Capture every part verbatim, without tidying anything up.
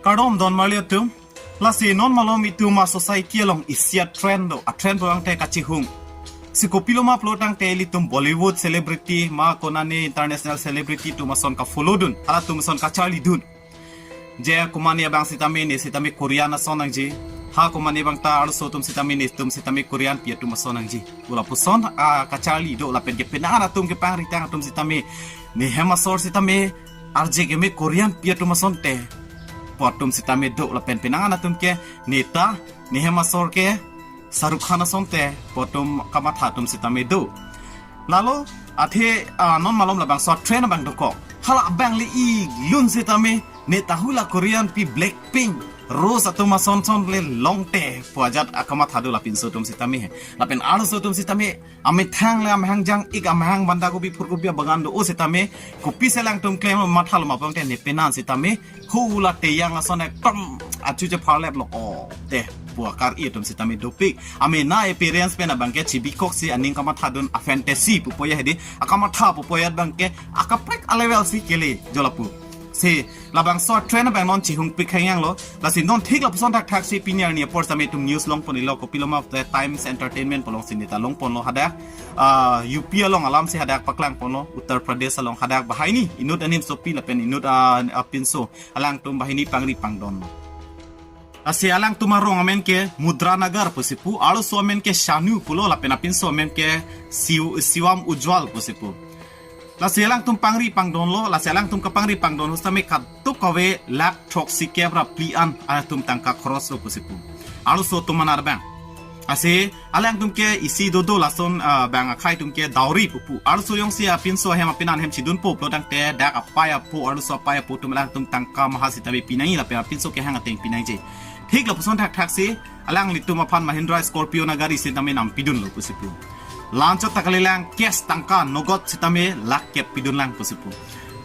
Kardom don marli atum. Lasi non malom itum a-society along isi a-trend do, a-trend pulote kachihung. Si kopiloma pulotangte ilitum Bollywood celebrity ma konane international celebrity atum ason ka-follow dun, halatum ason kacharlidun. Je komatne abang sitame ne sitame Korean ason nangji. Ha komatne abang ta arloso atum sitame netum sitame Koreanpi atum ason nangji pu lapuson a-kacharli do lapen ke penang atum kepangri tang atum sitame ne hem asor sitame arje keme Koreanpi atum asonte pu atum sitame do lapen penang atum ke neta ne hem asor ke Shahrukh Khan asonte pu atum kamatha atum sitame do. Lalo athe ah, non malom labangso a-trend abang dokok. Hala abang le ilun sitame neta hula Koreanpi Blackpink, Rose atum ason son le longte pu ajat akamatha do lapinso atum sitame he. Lapen arloso atum sitame amethang le amahang jang ik amahang banda kopi phurkopi abagan do o sitame kopi si alangtum klem mathalo ma pulotangte ne penang sitame hula teyang ason ekdom achu chepharlep lo o te pu akar-i atum sitame dopik. Amena appearance pen abang ke chibikoksi aning kamatha dun a-fantasy pupo ya hedi. Akamatha pupo ya abang ke akaprek a-level si kele jo lapu. Si labangso a-trend abang non chihungpik hangyang lo. Lasi non thik lapuson thakthak si pini arni apor sitame itum news longpon ilo kopiloma pute Times Entertainment pu along si neta longponlo hadak. Ah, U P along alam si hadak paklangponlo, Uttar Pradesh along hadak banghini inut animsopi lapen inut ah, apinso alangtum banghini pangri pangdon. Lasi alangtum arong amen ke Mudra Nagar pusi pu, arloso amen ke Shanu pulo lapen apinso amen ke Siw- Siwam Ujwal pusi pu. Lasi alangtum pangri pangdonlo, lasi alangtum kapangri pangdon ahut sitame kadokave lakh throksi kep ra phli an atum tangka khoros lo pusi pu. Arloso atum aner abang. Lasi alangtum ke isi dodo lason ah, bang akhai atum ke dowry pupu. Arloso jongsi apinso ahem apenan ahem chidunpo pulotangte dak apai apo arloso apai apo atum alangtum tangka maha sitame pinangji lapen apinso kehang ateng pinangji. Thik lapuson thakthak si alanglitum aphan Mahindra Scorpio a-gari sitame nangpidunlo pusi pu. La-anchot ta kalilang cash tangka nogot sitame lakh kep pidunlang pusi pu.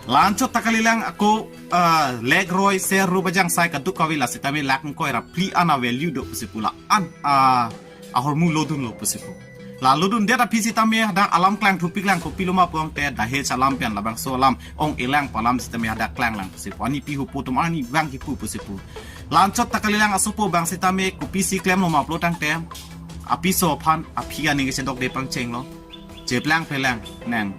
La-anchot ta kalilang ako ah, Lake Roy ser ru bajang sai kadokave la sitame lakh ingkoi ra phli an a-value do pusi pu la-an ah, ahormu lodunlo pusi pu. La lodundet aphi sitame hadak alam klangthupiklang kopiloma pulotangte Dahej alam pen labangso alam ong-elang pu alam sitame hadak klanglang pusi pu. Anipi hupo atum arni vang kipu pusi pu. La-anchot ta kalilang asopo abang sitame kopisi klemlo ma pulotangte apiso aphan aphi aning kechedokde pangchenglo. Cheplang phelang nang.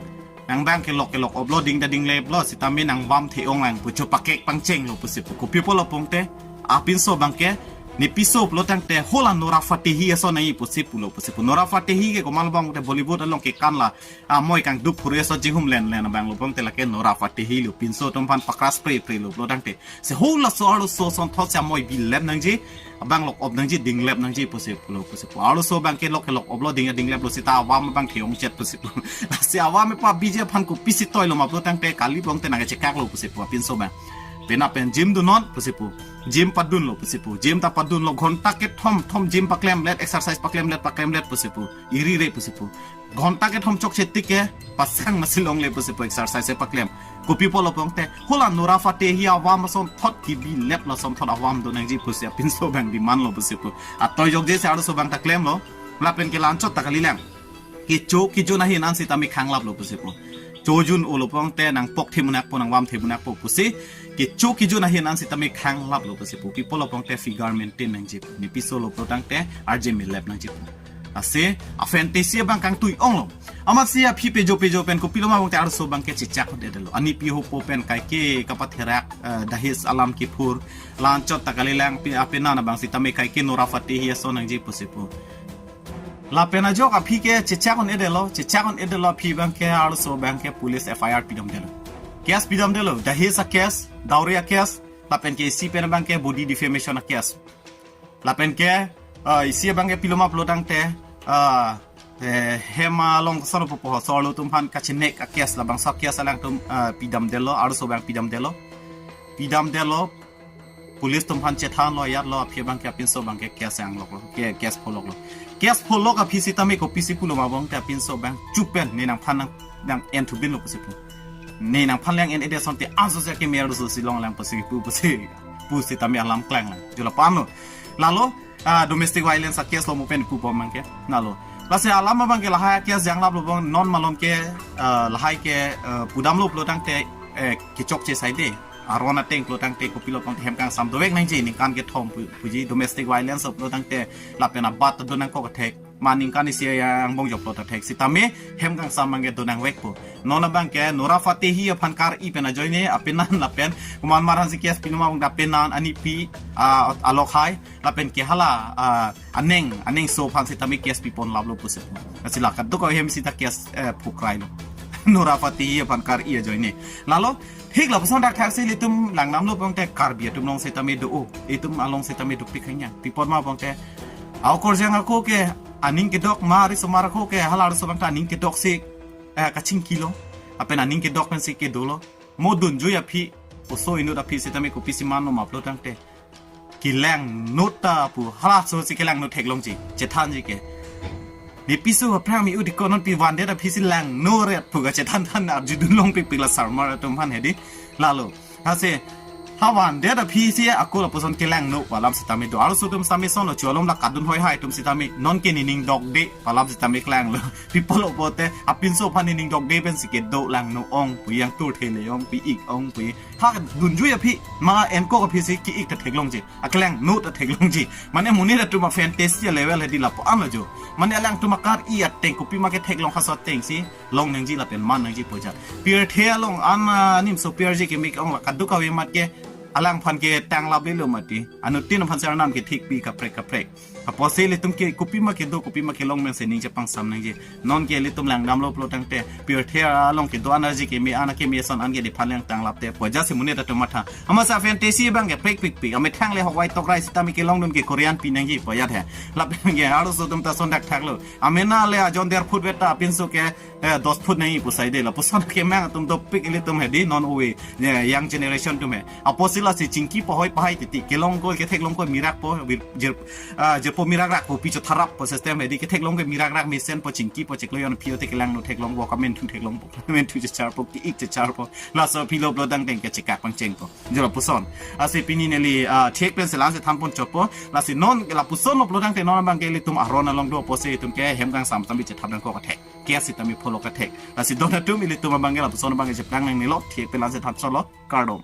Nang abang ke lok ke lok-op lo ding ta dinglep lo sitame nang vam the-ong lang pu chopakek pangchenglo pusi pu. Kopi pulo pulotangte apinso abang ke ne piso pulotangte hula Nora Fatehi ason nangji pusi pulo pusi pu. Nora Fatehi ke komat abang te Bollywood along kekan la amoi kangdup phure ason jinghum len len abang lo pulotangte lake Nora Fatehi lo pinso atum aphan pakras pre pre lo pulotangte. Si hula so arloso asonthot si amoi bilep nangji, abang lok-op nangji, dinglep nangji pusi pulo pusi pu. Arloso abang ke lok ke lok-op lo ding dinglep lo sita avam abang the-ongchet pusi pu. Si avam epa B J P aphan kopisi toilo ma pulotangte kali pulotangte nangkechekaklo pusi pu apinso abang. Penap pen gym dunnon pusi pu. Gym padunlo pusi pu. Gym ta padunlo ghonta kethom thom gym paklemlet, exercise paklemlet paklemlet pusi pu. Iri re pusi pu. Ghonta kethom chokche tik ke pasang masi longle pusi pu exercise paklem. Kopi pulo pulotangte hula Nora Fatehi avam asonthot kibilep lo asonthot avam do nangji pusi apinso abang demand lo pusi pu. Atoi jokje si arloso abang ta klemlo. Lapen ke la-anchot ta kalilang kecho kejun ahin an sitame khanglaplo pusi pu. Chojun-olo pulotangte nangpok themunak po nangvam themunak po pusi. Kecho kejun ahin an sitame khanglaplo pusi pu. Kopi pulo pulotangte figure maintain nangji pu. Ne piso lo pulotangte arje milep nangji pu. Lasi a-fantasy abang kangtui-onglo. Amatsi aphi pejo pejo pen kopiloma pulotangte arloso abang ke chechak un-edetlo. Anipi hupo pen kaike kapatherak eh, Dahej alam kiphur. La-anchot ta kalilang pi- apenan abang sitame kaike Nora Fatehi ason nangji pusi pu. Lapen ajok aphi ke chechak un-edetlo, chechak un-edetlo aphi abang ke arloso abang ke police F I R pidamdetlo. Case pidamdetlo, Dahej a-case, dowry a-case, lapen ke isi pen abang ke body defamation a-case. Lapen ke ah, isi abang ke piloma pulotangte ah, eh, hem along koson pupo so arlo atum aphan kachenek a-case labangso a-case alangtum ah, pidamdetlo, arloso abang pidamdetlo. Pidamdetlo. Police atum aphan chethanlo, ajatlo, aphi abang ke apinso abang ke case angloklo, ke case pholoklo. Case pholok aphi sitame kopisi pulo ma pulotangte apinso abang chupen ne nangphan nang nang-en thubinlo pusi pu. Ne nangphan lang-en-edet asonte anso se ke mer so si longlang pusi pu pusi pu sitame alam klanglang. Jo lapu-anlo. Lalo ah, domestic violence a-case lo mo pen pubom abang ke. Nalo. Lasi alam abang ke lahai a-case janglaplo abang non malom ke ah, lahai ke ah, pudamlo pulotangte eh, kechokche saide. aron ateng pulo tangte kopilo pangte hem kangsam dovek nangji, ningkan kethom pu-, puji domestic violence pulo tangte lapen abat do nangkok athek. Ma ningkan isi angbong joklo ta thek sitame hem kangsam abangke do nangvekpo. Non abangke Noor Fatehi aphan kar-i pen ajoine apenan lapen komat mar aphansi case pinma abang apenan anipi, ah, alokhai lapen ke hala, ah, aneng, anengso aphan sitame case pipon laplo pusi. Lasi la kadokave hem sita case, eh, phukrai lo. Noor Fatehi aphan kar-i ajoine. Lalo, thik lapuson thakthak si ilitum langdamlo pangte Karbi atum along sitame do-o. Itum along sitame dopik hanya. Pi apot ma pangte, aokorjang ako ke aning kedok, ma risomar ako ke hala riso abangta aning kedok si, eh, kachingkilo. Lapen aning kedok pensi kedolo. Mo dunjui aphi, oso inut aphi sitame kopisi manlo ma pulo tangte, kelang not ta pu, halaso si kelang not theklongji, chethanji ke. Ne piso aphrang mi udiko, non pi vandet aphi si langno ret pu kachethan than arjudun longpik pik la sarmar atum aphan hedi. Lalo, lasi ha vandet aphi si ako lapuson kelang not pu alam sitame do. Arloso atum sitame sonlo, chu alom la kadun hoi hai atum sitame, non ke nening dokde pu alam sitame klanglo. People obote, apinso aphan nening dokde pensi kedo, langno ong pu, yang tur thele ong pu, ik ong pu. Ha dunjui aphi, ma enkok aphi si ki-ik ta theklongji. Akelang not ta theklongji. Mane monit atum a-fantasy level hedi lapu-an lo jo. Mane alangtum akar-i ateng kopima ketheklong halaso ateng si long nangji lapen man nangji pu ajat. Pirthe along an, ah, nimso pirthe keme ong la kadokave amat ke alangphan ke tanglaplelo mati. Anuttin aphan si arnam ke thikpi kaprek kaprek. Apotsi ilitum ke kopima kedo, kopima kelong pensi ning chepangsam nangji. Non ke ilitum langdamlo pulo tangte, pirthe along kedo an aji keme an, keme ason an ke nephan lang tanglapte pu ajat si monit atum matha. Amatsi a-fantasy abangke prekpikpik. Amethang le hokwai tokrai sitame kelongdun ke Korean pi nangji pu ajat he. Lapen ke arloso atum ta son thakthak lo. Amena le ajon der phut vet ta apinso ke, eh, dos phut nangji pu saide. Lapuson kemang atum dopik ilitum hedi non ove, eh, young generation atum he. Apotsi lasi chingki pahoi pahai titi. Kelong ko, ketheklong ko mirak po, vir-, jir-, ah, jirpo mirak rak po, pi chotharap po system hedi. Ketheklong ke mirak rak mesenpo, chingkipo, chiklo jon aphi ote kelang not theklongpo, kamen thu theklongpo, kamen thu checharpo, ki-ik checharpo. Laso aphi lo pulo tangte ke chekak pangchengpo. Jo lapuson. Lasi pini neli, ah, thek pensi la-ansi thanpon chotpo. Lasi non lapuson lo pulo tangte non abangke ilitum aron along do apotsi itum ke hem kangsam sitame chethap nangkok athek. Case sitame pholo athek. Lasi don atum ilitum abangke lapuson abangke cheplang nangnelo, thek pen la-ansi than chotlo. Kardom.